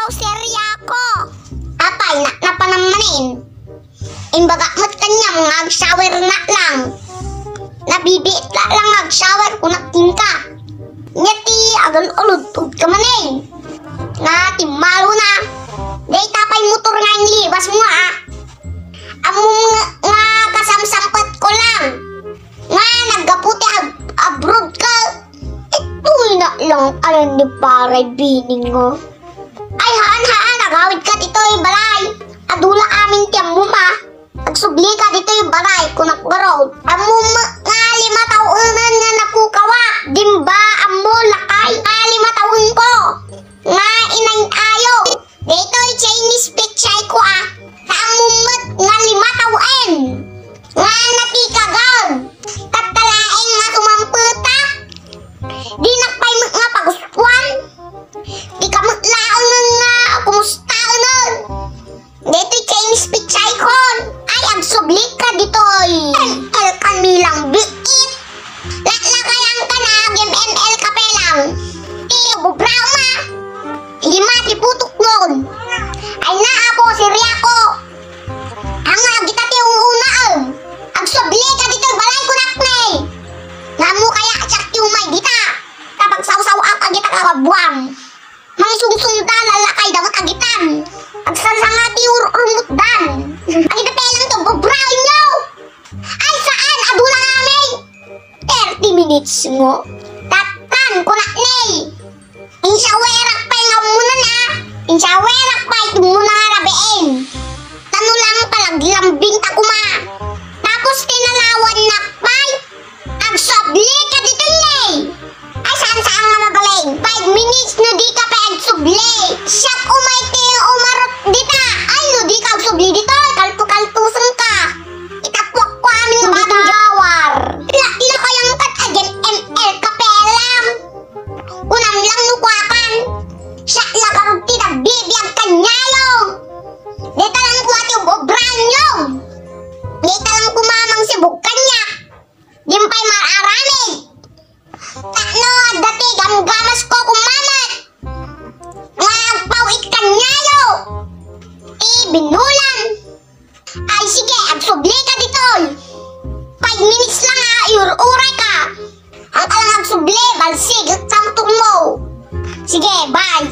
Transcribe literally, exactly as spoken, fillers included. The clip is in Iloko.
Seriako. Apay, na, napanam manen. Imbagak met kaniam nga ag-shower na lang. Nabibiit la lang nga ag-shower kunak kenka. Nia ti agal-uludtod ka manen. Nga timmalo na. Dayta pay motor nga inlibas mo, a. Ammom nga, nga kasamsampet ko lang. Nga naggapu ti ab-, abroad ka. Itoy na lang ayan ni paray bining nga. Ay, haan, haan, agawid ka ditoy balay. Adu la amin ti ammom, a. Agsubli ka ditoy balay, kunak garud. Ammom nga lima tawen nga napukawak. Dimba, ammo, lakay, nga lima tawen ko. Nga inayaw. Daytoy Chinese pechay ko, a. Ammom met nga lima tawen. Nga napikagad. Ket ta laeng nga sumampeta. Dinak pay met nga pagustuan. Dika met laeng nga kumustaenan. Daytoy Chinese pechay kon. Ay, agsubli ka ditoy. El, el, kanilang biit. Laklakayan ka na, ag-M M L ka pa lang. Ti bubraw ma. Lima ti putok nun. Ay na, apo, seriako. Ania agita ti uuna, em. Agsubli ka ditoy balay, kunak ne. Namo kaya siak ti umay dita. Kapag sawsaw-ak agita kababuam. Mangsungsungda, lalakayda met agitan. Agsarsanga ti ur-, urmutdan. Agita pa lang ti bubraw inyo. Ay, saan? Adu la ngamin. Thirty minutes ngo. Tattan, kunak ne. Insawerak pay nga umuna na. Insawerak pay ti umuna nga rabiin. Tano lang palaglambing ta kuma. Tapos tinalawan na pay. Agsubli ka ditoy, ne. Ay, saan, saan nga magaling? Five minutes no di ka pay agsubli. Siak umay ti umarot dita. Ay, no di ka agsubli ditoy, kalto-kaltosen ka. Itapuak ko amin nga batang jawar. La, la kayang kat agen M L ka pa lang. Kunam lang no kuakan. Siak la garud ti nagbibiag kaniayo. Dita lang kua ti ubobranyo. Dita lang kumamang sibog kaniak. Dimpay mar-aramid. Tapno adda ti gamgamasko kumamat. Nga agpaw-it kaniayo. Ti binulan. Ay, sige, agsubli ka ditoy. Five minutes lang, a, iur-uray ka. Ang alang agsubli, balsig, samtong mo. Sige, bye.